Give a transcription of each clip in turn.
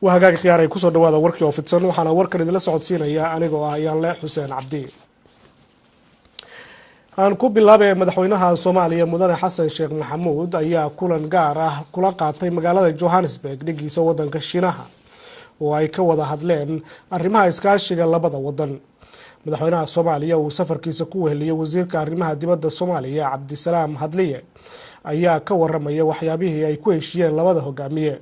Waa hagaagi khiyaaray, kusoo dhawaada warkii oo fidsan. Waxaana warkan idinla socodsiinaya anigoo ah Ayaanle Xuseen Cabdi. Aan ku bilaabay, madaxweynaha Soomaaliya, Mudane Xasan Sheekh Maxamuud, ayaa kulan gaar ah kula qaatay magaalada Johannesburg dhigiisa wadanka Shiinaha, oo ay ka wada hadleen arrimaha iskaashiga labada wadan. Madaxweynaha Soomaaliya, uu safarkiisa ku weheliyay wasiirka arrimaha dibadda Soomaaliya, Cabdisalaam Hadliye, ayaa ka waramaya waxyaabihii ay ku heshiiyeen labada hogaamiye.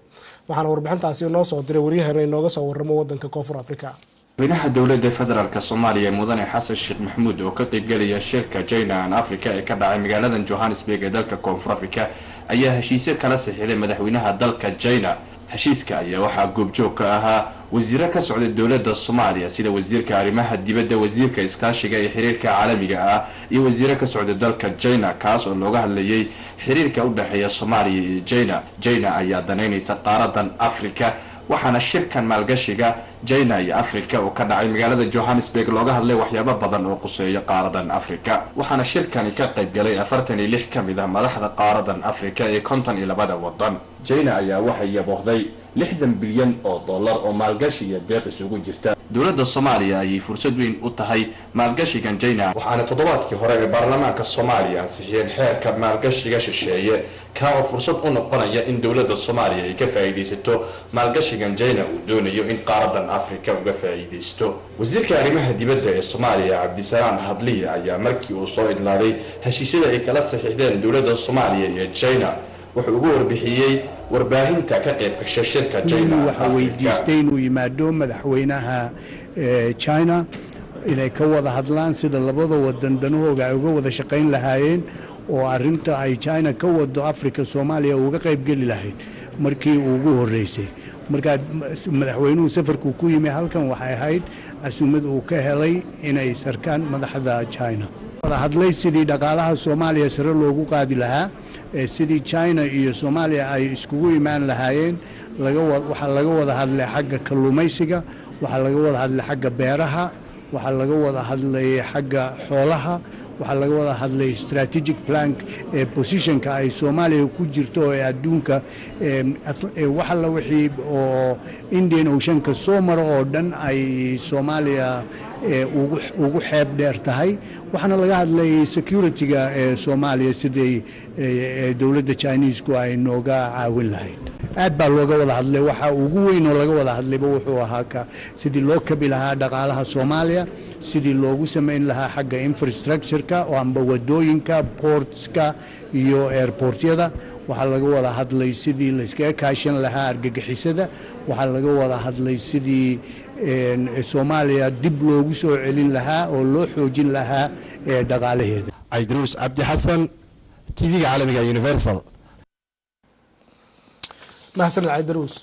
Waxaana warbixintaasi inoo soo diray waryaheena inooga soo waramo wadanka Koonfur Africa. Madaxweynaha Dowladda Federaalk Soomaaliya, Mudane Xasan Sheekh Maxamuud, oo ka qaybgelaya shirka China and Africa ee ka dhacay magaalada Johannesburg ee dalka Koonfur Africa, ayaa heshiisyo kala saxiixday madaxweynaha dalka China. Heshiiska ayaa waxaa goobjoog ka ahaa wasiiro ka socday dowladda Soomaaliya, sida wasiirka arrimaha dibadda, wasiirka iskaashiga iyo xiriirka caalamiga ah, iyo wasiiro ka socday dalka China, kaas oo looga hadlayay xiriirka u dhexeeya Soomaaliya iyo China. China ayaa danaynaysa qaaradan Africa, waxaana shirkan maalgashiga China iyo Africa oo ka dhacay magaalada Johannesburg looga hadlay waxyaabo badan oo quseeya qaaradan Africa. Waxaana shirkani ka qayb galay 46 ka mid ah madaxda qaaradan Africa ee 52da wadan. China ayaa waxay yaboohday 60 bilyan oo dollar oo maalgashi iyo deeq isugu jirta. Dowladda Soomaaliya ayay fursad weyn u tahay maalgashigan China, waxaana toddobaadkii hore ee baarlamaanka Soomaaliya ansixiyeen xeerka maalgashiga shisheeye, kaa oo fursad u noqonaya in dowladda Soomaaliya ay ka faa'iidaysato maalgashigan China uu doonayo in qaaradan Africa uga faa'iidaysto. Wasiirka arrimaha dibadda ee Soomaaliya, Cabdisalaam Hadliya, ayaa markii uu soo idlaaday heshiisyada ay kala saxiixdeen dowladda Soomaaliya iyo China, wuxuu ugu warbixiyey warbaahinta ka qayb gashay shirka China. Waxaa weydiistay inuu yimaado madaxweynaha China, inay ka wada hadlaan sida labada wadan danahooga ay uga wada shaqayn lahaayeen, oo arinta ay China ka wado Africa Soomaaliya uga qaybgeli lahayd markii ugu horeysay. Markaa madaxweynuhu safarkuu ku yimi halkan waxay ahayd casuumad uu ka helay inay sarkaan madaxda China. Wada hadlay sidii dhaqaalaha Soomaaliya sare loogu qaadi lahaa, sidii China iyo Soomaaliya ay iskugu imaan lahaayeen. Waxaa laga wada hadlay xagga kalluumaysiga, waxaa laga wada hadlay xagga beeraha, waxaa laga wada hadlay xagga xoolaha, waxaa laga wada hadlay strategic plan ee positionka ay Soomaaliya ku jirto ee adduunka, wax alla wixii oo Indian Oceanka soo maro oo dhan ay Soomaaliya ugu xeeb dheer tahay. Waxaana laga hadlay security-ga ee Soomaaliya, siday dowladda Chinesku ay nooga caawin lahayd. Aad baa looga wada hadlay. Waxa ugu weyn oo laga wada hadlayba wuxuu ahaa ka sidii loo kabi lahaa dhaqaalaha Soomaaliya, sidii loogu samayn lahaa xagga infrastructure-ka oo amba wadooyinka, portska iyo airportyada. Waxaa laga wada hadlay sidii layskaga kaashan lahaa argagixisada. Waxaa laga wada hadlay sidii Soomaaliya dib loogu soo celin lahaa oo loo xoojin lahaa dhaqaalaheeda. Cabdiruus Cabdi Xasan, TV-ga caalamiga Universal. Mahadsaned, Caydaruus.